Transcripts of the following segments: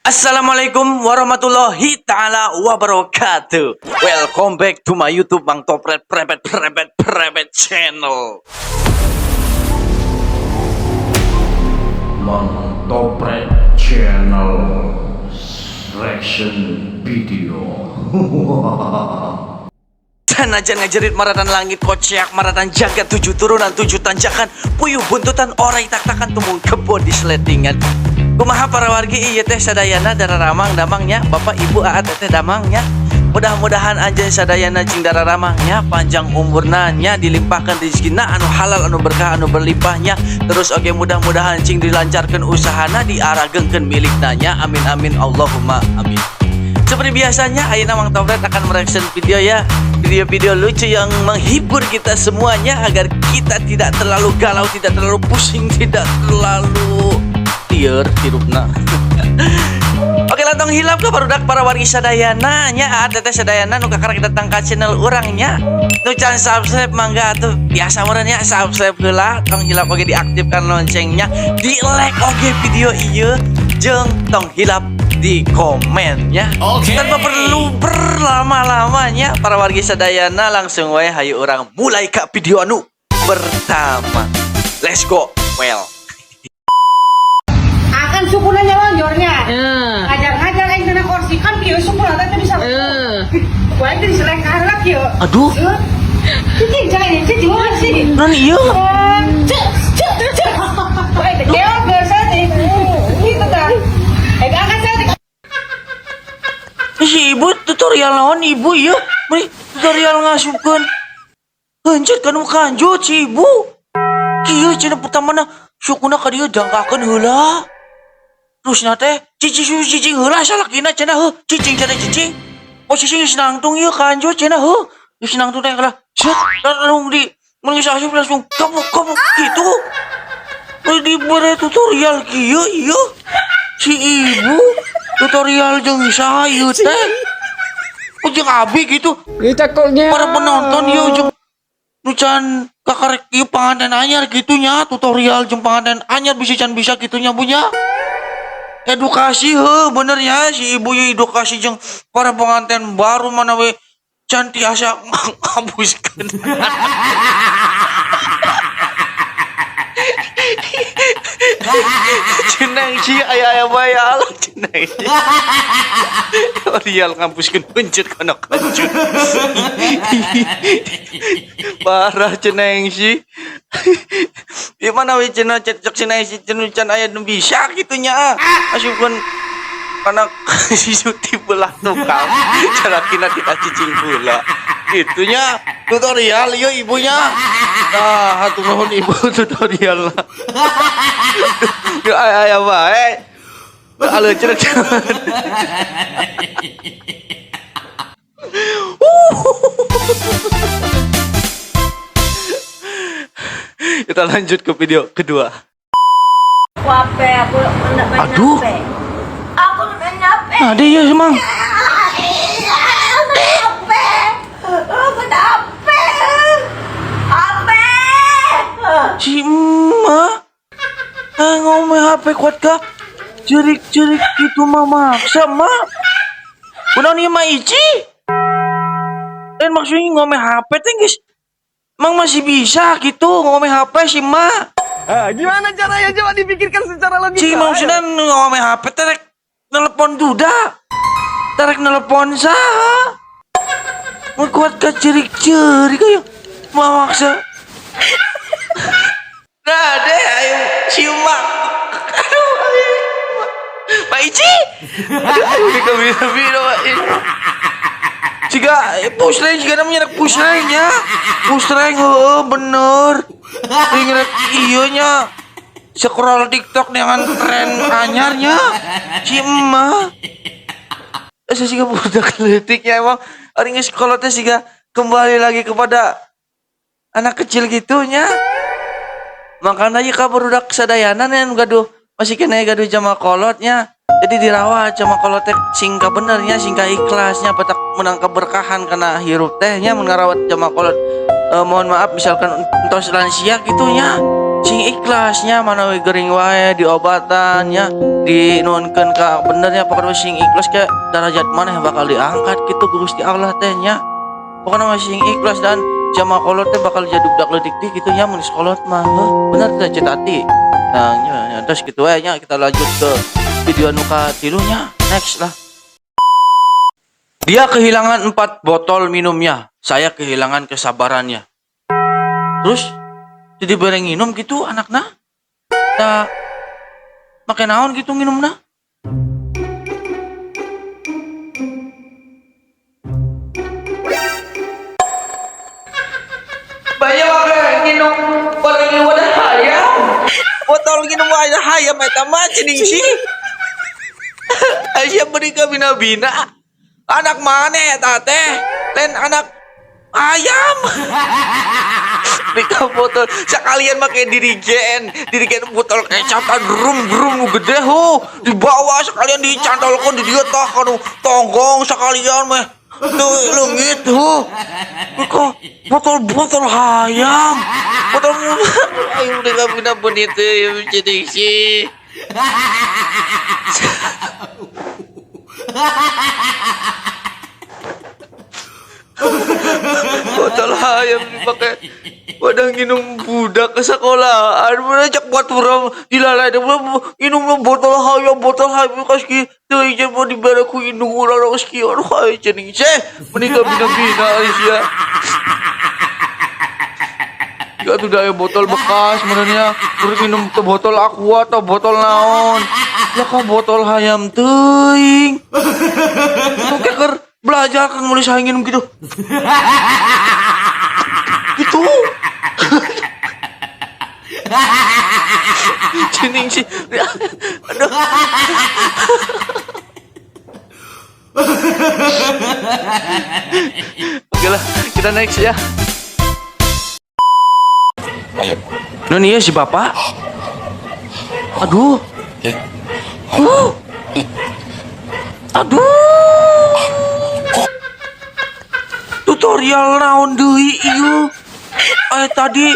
Assalamualaikum warahmatullahi taala wabarakatuh. Welcome back to my YouTube Bang Topret Prepet Prepet Prepet channel. Mang Topret Channel Reaction Video. Sanajan ngajerit maratan langit kociak maratan jagat, tujuh turunan tujuh tanjakan, puyuh buntutan oray taktakan, tumung kebon di seletingan. Kumaha para wargi, ieu teh sadayana dararamang damangnya, bapak ibu, aa, teteh damangnya? Mudah-mudahan anjeun sadayana cing dararamangnya, panjang umurna nya, dilimpahkan rezekina anu halal, anu berkah, anu berlimpahnya. Terus oke, mudah-mudahan cing dilancarkan usahana, diaragengkeun milikna nya. Amin amin Allahumma amin. Seperti biasanya, ayeuna Mang Topret akan mereaction video ya. Video-video lucu yang menghibur kita semuanya agar kita tidak terlalu galau, tidak terlalu pusing, tidak terlalu lieur hirupna. Oke lah, tong hilap ke barudak para wargi sadayana nya, aa, teteh sadayana nu kakara datang ka channel urang nya. Nu can subscribe, mangga atuh, biasa meureun nya, subscribe heula. Tong hilap oge diaktifkan loncengnya, di like oge video ieu, jeung tong hilap di komen ya. Oke. Tanpa perlu berlama-lamanya, para wargi sadayana, langsung wae hayu urang mulai ke video anu pertama. Let's go. Well. Akan sukuna nyalonjornya. Eh. Ngajar-ngajar aing kena kursi kan kieu, sukuna teh bisa. Eh. Ku aing teh diselengkah heula kieu. Aduh. Cicing cai, cicing sih. Non iya. Cek cek cek. Ku aing teh keok geus teh. Gitu tah. Eh, angkat saya teh. Si ibu tutorial naon ibu ya? Meni tutorial ngasupkeun heuncet kana kanjut si ibu. Kieu cenah, pertamana sukuna ka dieu jangkakeun heula. Terus na teh cicing cicing heula salakina cenah, heuh, cicing cenah, cicing. Posisi geus nangtung ieu kanjut cenah, heuh. Geus nangtung teh kalah set, langsung di mun geus asup langsung kapuk kapuk gitu. Dibere tutorial kieu ieu. Si ibu tutorial jeung saha ieu teh? Oh, jeung abi gitu. Ih, cakepnya. Para penonton ieu jeung nu can kakarek ieu panganten anyar gitu nya, tutorial jeung panganten anyar bisa can bisa gitu nya, Bu, nya. Edukasi heuh, bener ya, si ibu ieu edukasi jeung para pengantin baru, mana we can tiasa ngabuskeun. Ceneng sih, aya aya bae Allah, ceneng sih. Tutorial ngabuskeun pencet kana kanjut. Parah ceneng sih. Di mana we cenah cek ceneng sih, cenah can aya nu bisa kitu nya. Asupkeun kana sisu ti belah tukang. Salakina kita cicing heula. Itunya tutorial ieu ibunya. Nah, hatur nuhun ibu tutorial. Ya aya aya bae. Aleuh cenah. Kita lanjut ke video kedua. Aku apa? Aku nak main Aduh. HP. Aku nak main HP. Nah, dia emang. Aku nak HP. Aku nak HP. HP. Si emak. Ah, ngomong HP kuat kah? Jerik-jerik gitu mah maksa mak. Kunaon ieu mah Ici? Dan maksudnya ngomong HP teh guys. Emang masih bisa gitu ngomong HP si mak? Ah, gimana caranya, coba dipikirkan secara logika. Si maksudnya ngomong HP teh rek nelpon duda. Rek nelpon saha? Mau kuat ke jerik-jerik ayo. Mah maksa. Nah deh, ayo si mak. Aduh, ayo. Pak Ici. Aduh, aduh, di kabina Pak Ici. Jika push rank, jika namanya push rank ya. Push rank, heeh, bener. Ingat iya nya. Scroll TikTok dengan tren anyarnya. Si emak. Eh, saya siga budak leutik ya emang. Ari geus kolot teh siga kembali lagi kepada anak kecil gitunya. Makanya ka barudak sadayana yang gaduh masih kena gaduh jama kolotnya. Jadi dirawat jama kolot teh singka benernya, singka ikhlasnya, petak menang keberkahan karena hirup teh nya mun ngarawat jama kolot. Eh, mohon maaf misalkan entos lansia gitunya. Sing ikhlasnya, mana we gering wae diobatan nya, dinuhunkeun ka benernya. Pokoknya sing ikhlas ke derajat mana yang bakal diangkat gitu ku Gusti Allah teh nya. Pokoknya mah sing ikhlas dan jama kolot teh bakal jadi budak leutik di gitu nya, mun kolot mah. Heuh, bener teh Ceu Tati. Nah nya, nya, terus gitu we nya, kita lanjut ke video anu katilu nya, next lah. Dia kehilangan 4 botol minumnya, saya kehilangan kesabarannya. Terus jadi bareng minum gitu anakna tak make naon gitu minumna. Banyak make nginum bareng wadah hayam, botol nginum wadah hayam eta mah cening sih. Aisyah beri bina-bina anak mana eta teh, lain anak ayam. Bika botol sekalian make dirigen dirigen botol kecap drum drum nu gede hu dibawa sekalian, dicantolkeun di dieu tah kanu tonggong sekalian meh tuh leungit hu. Bika botol botol hayam, botol ayo udah bina benit jadi sih. Botol hayam dipakai wadah minum budak ke sekolah. Aduh, cek buat orang dilalai minum botol hayam, botol hayam kasih teu ieu mau dibere ku indung urang geus kieu. Aduh, ai cening seh menikah bina-bina Aisyah. Ya tuh aya botol bekas sebenarnya terus minum ke botol aqua atau botol naon lah, kok botol hayam teuing. Itu keker belajar kan nulis hayam minum gitu gitu. Cening sih, aduh. Oke lah, kita next ya. Nun iya si bapak. Aduh. Aduh. Aduh. Tutorial naon deui ieu? Eh, tadi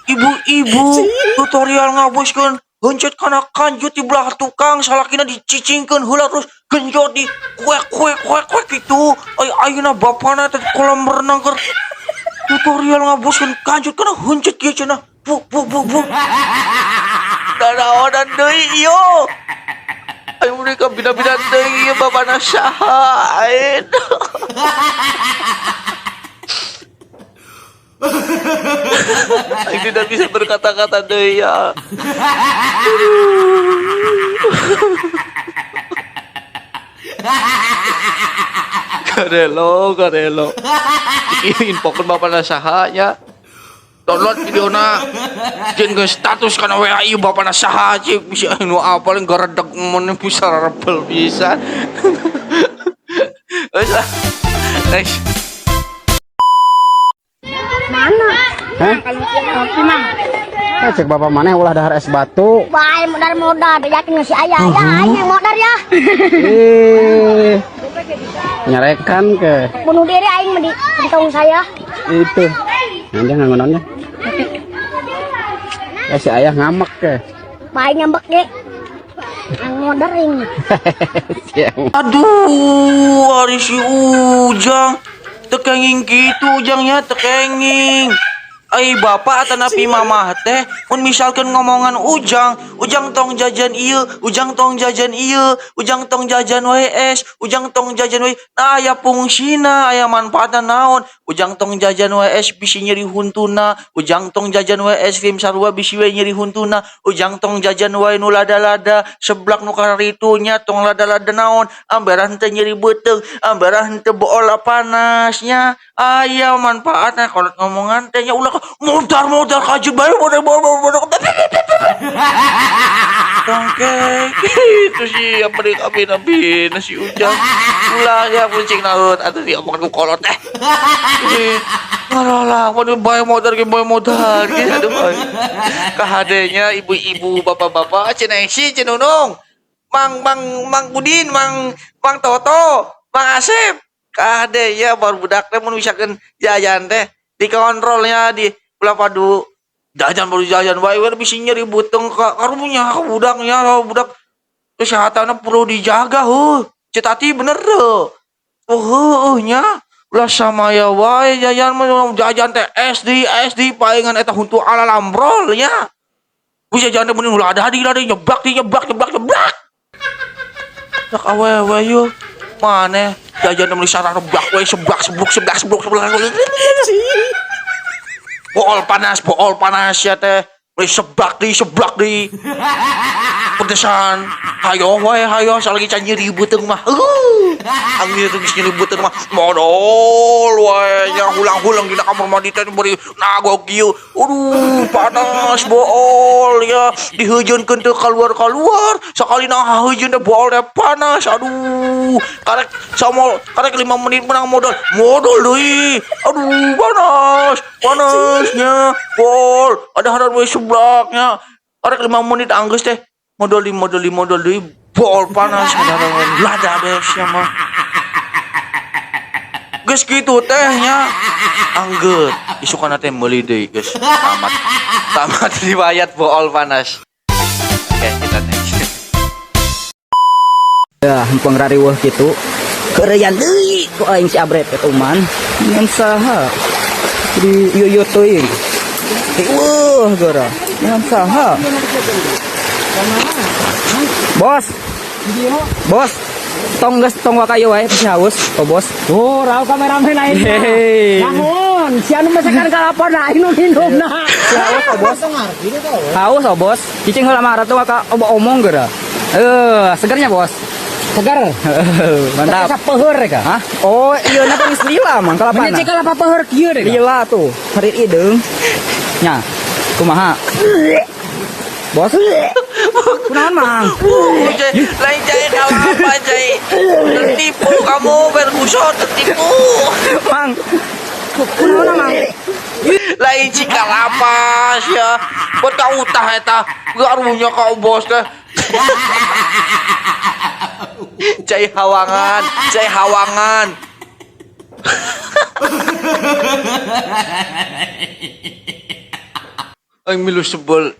ibu-ibu tutorial ngaboskeun heuncet kana kanjut di belah tukang, salakina dicicingkeun heula terus genjot di kuek kuek kuek kuek gitu. Ay, ayeuna bapana teh kolam renang keur tutorial ngaboskeun kanjut kana heuncet kieu cenah. Bu bu bu bu. Danaonan deui ieu. Ayo mereka bina-bina deui ieu, bapana saha ain. Aing tidak bisa berkata-kata deui ya. Garelo, garelo. Ieu infokeun bapana saha nya. Download videona. Jeung ke status kana WA ieu bapana saha cik bisa nu apal garedeg mun bisa rebel pisan. Geus lah. Next. Mana? Hah? Kopi, Mang. Eh, cek bapak mana ulah dahar es batu. Bae modar-modar, yakin si ayah ya, aing yang modar ya. Eh, nyarekan ke Bunuh diri aing mah di kaum saya. Itu. Nanti nganggonannya. Eh, si ayah ngamek ke. Bae ngambek ge. Ang modar aing. Siang. Aduh, ari si Ujang. Teu kenging gitu Ujangnya, teu kenging. Ai bapak atanapi mamah teh mun misalkan ngomongan Ujang, Ujang tong jajan ieu, Ujang tong jajan ieu, Ujang tong jajan wae es, Ujang tong jajan wae. Nah, aya fungsina, aya manfaatna naon? Ujang tong jajan wae es bisi nyeri huntuna, Ujang tong jajan wae es krim sarua bisi we nyeri huntuna, Ujang tong jajan wae nu lada-lada, seblak nu kararitunya tong lada-lada naon, amberan teu nyeri beuteung, amberan teu bool panasnya. Aya manfaatna kalau ngomongan teh nya, ulah modar-modar kajut bae, modar modar modar. Tongke itu sih apa di kami nabi nasi Ujang ulah ya kucing naut atau diomongan ku kolot teh. Ngalah waduh, bae modar ge bae modar gitu. Aduh, kahadenya ibu-ibu bapak-bapak Cenengsi, Cenunung, Mang Mang Mang Udin, Mang Mang Toto, Mang Asep, kahade ya baru budak teh mun misalkan jajan teh dikontrolnya di ulah padu. Jajan baru jajan wae we bisi nyeri beuteung ka karunya ka budaknya, budak kesehatanna perlu dijaga heuh. Ceu Tati bener teu? Oh heueuh nya. Ulah samaya wae jajan mah, jajan teh SD SD palingan eta huntu ala lambrol nya. Bisa jajan teh meuning ulah ada di nyeblak di nyeblak nyeblak nyeblak. Dak awewe yeuh. Maneh jajan teh meuli sarareblak we, seblak sebluk seblak sebluk seblak. Bool panas ya teh. Meuli seblak di seblak di. Pedesan. Hayo wae hayo salagi can nyeri beuteung mah. Angin itu geus nyeri beuteung mah modol wae nya, hulang-hulang dina kamar mandi teh bari nagog kieu. Aduh, panas bool ya, diheujeunkeun teu kaluar-kaluar. Sakalina haheujeun teh bool teh panas. Aduh, karek samol karek 5 menit menang modal. Modol deui. Aduh, panas. Panasnya bool. Ada haran we seblaknya. Karek 5 menit anggeus teh. Modol di modol di modol deui, bool panas lada besnya mah. Geus kitu teh nya. Anggeut isukana teh meuli deui geus tamat. Tamat riwayat bool panas. Oke, kita next. Ya, hempeng rariweuh kitu. Keureuyan deui ku aing si Abret eta uman. Ngan saha? Di ieu teuing. Riweuh geura. Ngan saha? Bos. Bos. Tong geus tong waka ieu wae pasti haus. Oh, bos. Oh, rau kameramen aing. Hehehe. Naon, si anu mesekan kalapa na aing nu minumna. Si haus oh, bos. Haus oh, bos. Cicing heula mah ratu waka omong geura. Segernya, bos. Segar. Mantap. Asa peuheur ka. Hah? Oh, iya na geus lila mang kalapana. Mending kalapa peuheur kieu deh. Lila tuh, harit hideung. Nya, kumaha? Bos? Kunaon, Mang? Cai, lain cai kalapa cai. Tertipu kamu Ferguson, tertipu. Mang. Kunaon, Mang? Lain ci kalapa sia. Buat kau utah eta. Garunya kau bos teh. Cai hawangan, cai hawangan. Aing milu sebel.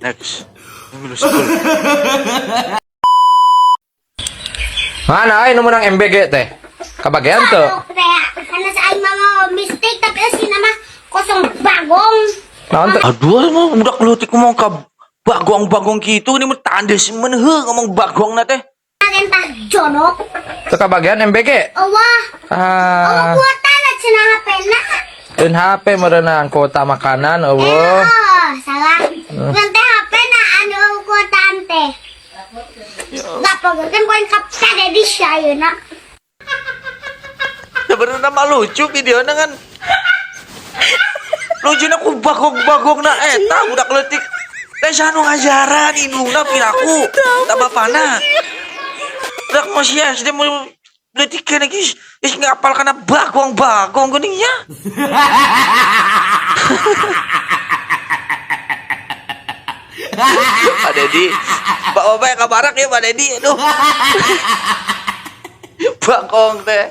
Next. Aing milu sebel. Mana aing nu menang MBG teh? Kabagian teu? Karena sa aing mama mistake tapi asli nama kosong bagong. Naon teu? Aduh, mau budak leutik ngomong ka bagong-bagong gitu ini mah tandes men heuh ngomong bagong na teh. Entah jorok. Teu kabagian MBG? Allah, Allah Ah, kuota lah cenah HP na. Eun HP meureunan kuota makanan eueuh. Oh, salah. Nanti HP na anu kuotaan teh. Gak kan koin kapten di ayeuna. Sebenarnya mah lucu videonya kan. Lucunya ku bagong-bagong na eta budak leutik. Teh sanu ngajaran indungna piraku tak bapana. Budak masih SD mau leutik kene geus geus ngapal kana bagong-bagong geuning nya. Pak Dedi, Pak Bapak kabarak ya Pak Dedi, aduh. Bagong teh.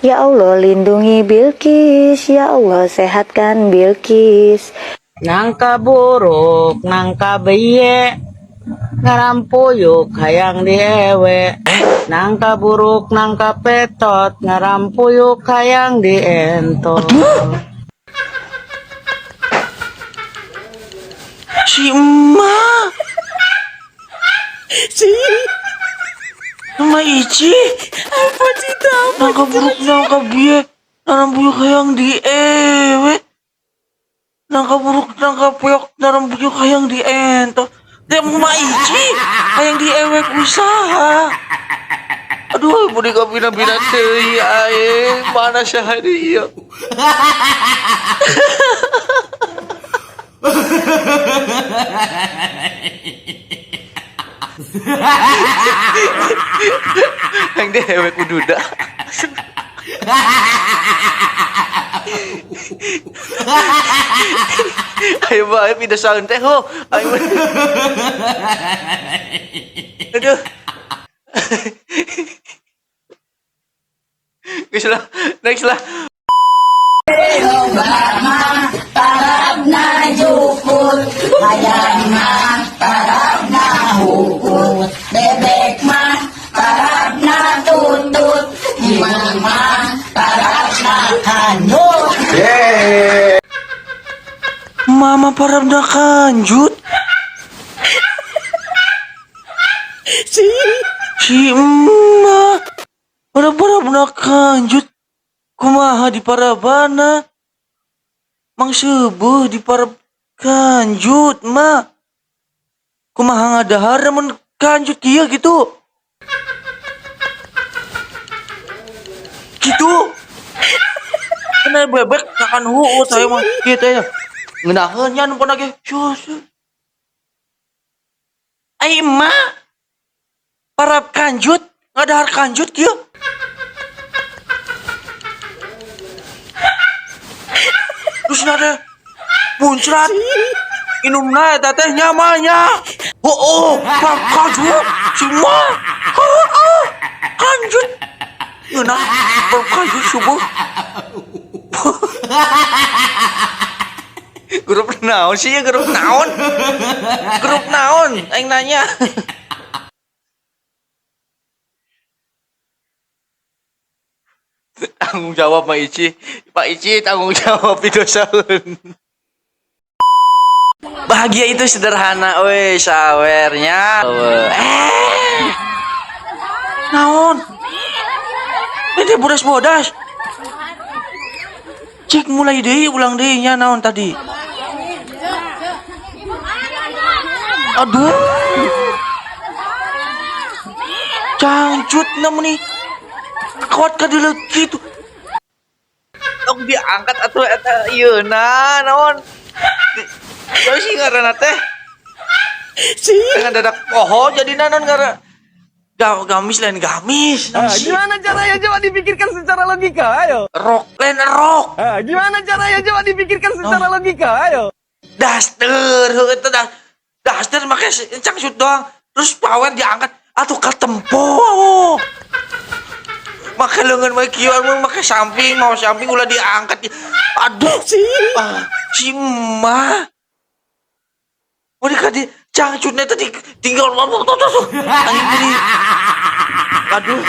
Ya Allah lindungi Bilqis, ya Allah sehatkan Bilqis. Nangka buruk, nangka beye, ngarampuyuk hayang diewe. Nangka buruk, nangka petot, ngarampuyuk hayang dientot. Si emak. Si Emak Ici. Apa cerita? Nangka buruk, nangka biye, ngarampuyuk hayang diewe. Nangka buruk, nangka peyok, ngarampuyuk hayang dientot. Dia emak Ici hayang diewe usaha. Aduh, budi kabina-bina teuing aing. Mana sahari ieu? Yang dewek kudu duda. Ayo bae pindah saun teh ho. Ayo. Aduh. Geus lah, next lah. Mama parab na kanjut. Si Si emak. Parab na kanjut. Kumaha di parabana? Mang seubeuh di parab kanjut, ma. Kumaha ngadahar mun kanjut kieu gitu. Gitu. Kena bebek akan huut saya mah kieu teh. Ngeunaheun nya nu pernah ge. Sus. Ai emak parab kanjut, ngadahar kanjut kieu. Terus nade muncrat inumna eta teh nyamanya. Oh, parab kanjut si emak. Heeh. Kanjut. Ngeunah parab kanjut subuh. Grup naon sih ya, grup naon? Grup naon? Aing nanya. Tanggung jawab Pak Ici. Pak Ici tanggung jawab itu saun. Bahagia itu sederhana, weh, sawernya. Eh. Naon? Ini bodas-bodas. Cek mulai deui, ulang deui nya naon tadi. Aduh. Cangcut namun nih. Kuat ka dieu kitu. Tong diangkat atuh eta ieu na naon. Jauh sih ngaranna teh. Si Dengan dadak poho jadi naon ngaran. Gamis lain gamis. Ah, gimana caranya coba dipikirkan secara logika, ayo. Rok lain rok. Ah, gimana caranya coba dipikirkan secara logika, ayo. Daster heueuh eta dah. Daster make cangcut doang. Terus power diangkat atuh katempo. Make leungeun mah kieu anu make samping, mau samping ulah diangkat. Aduh. Si Ah, si emak. Oh, di kadi cangcutnya tadi tinggal anjing tadi. Aduh.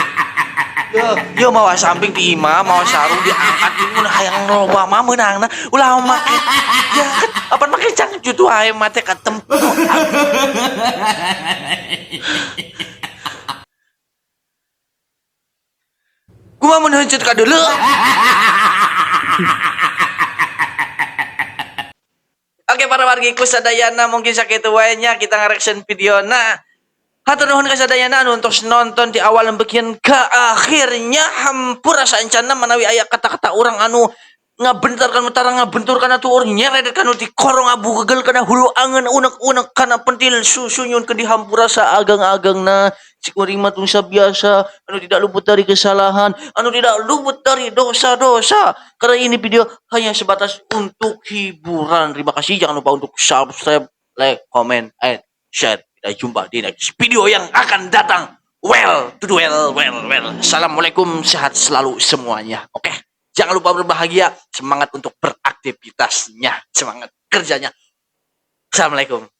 Yo, yo mawa samping di imah, mawa sarung diangkat mun hayang loba mah meunangna ulah make. Diangkat apa make cangcut wae mah teh katempo. Kumaha mun heuncet ka deuleu? Oke para wargiku sadayana, mungkin sakitu wae nya kita nge-reaction video. Nah, hatur nuhun ka sadayana anu entos nonton di awal bagian ke akhirnya. Hampura saencana manawi aya kata-kata urang anu ngabentarkan utara, ngabenturkan atuh urang nyeret kanu di korong abu gegel kana hulu angen unek-unek kana pentil susu nyun ke dihampura saageng-agengna. Cik kuring mah tungsa biasa anu tidak luput dari kesalahan, anu tidak luput dari dosa-dosa, karena ini video hanya sebatas untuk hiburan. Terima kasih, jangan lupa untuk subscribe, like, comment, and share. Kita jumpa di next video yang akan datang. Well well well well, assalamualaikum, sehat selalu semuanya. Oke, jangan lupa berbahagia, semangat untuk beraktivitasnya, semangat kerjanya. Assalamualaikum.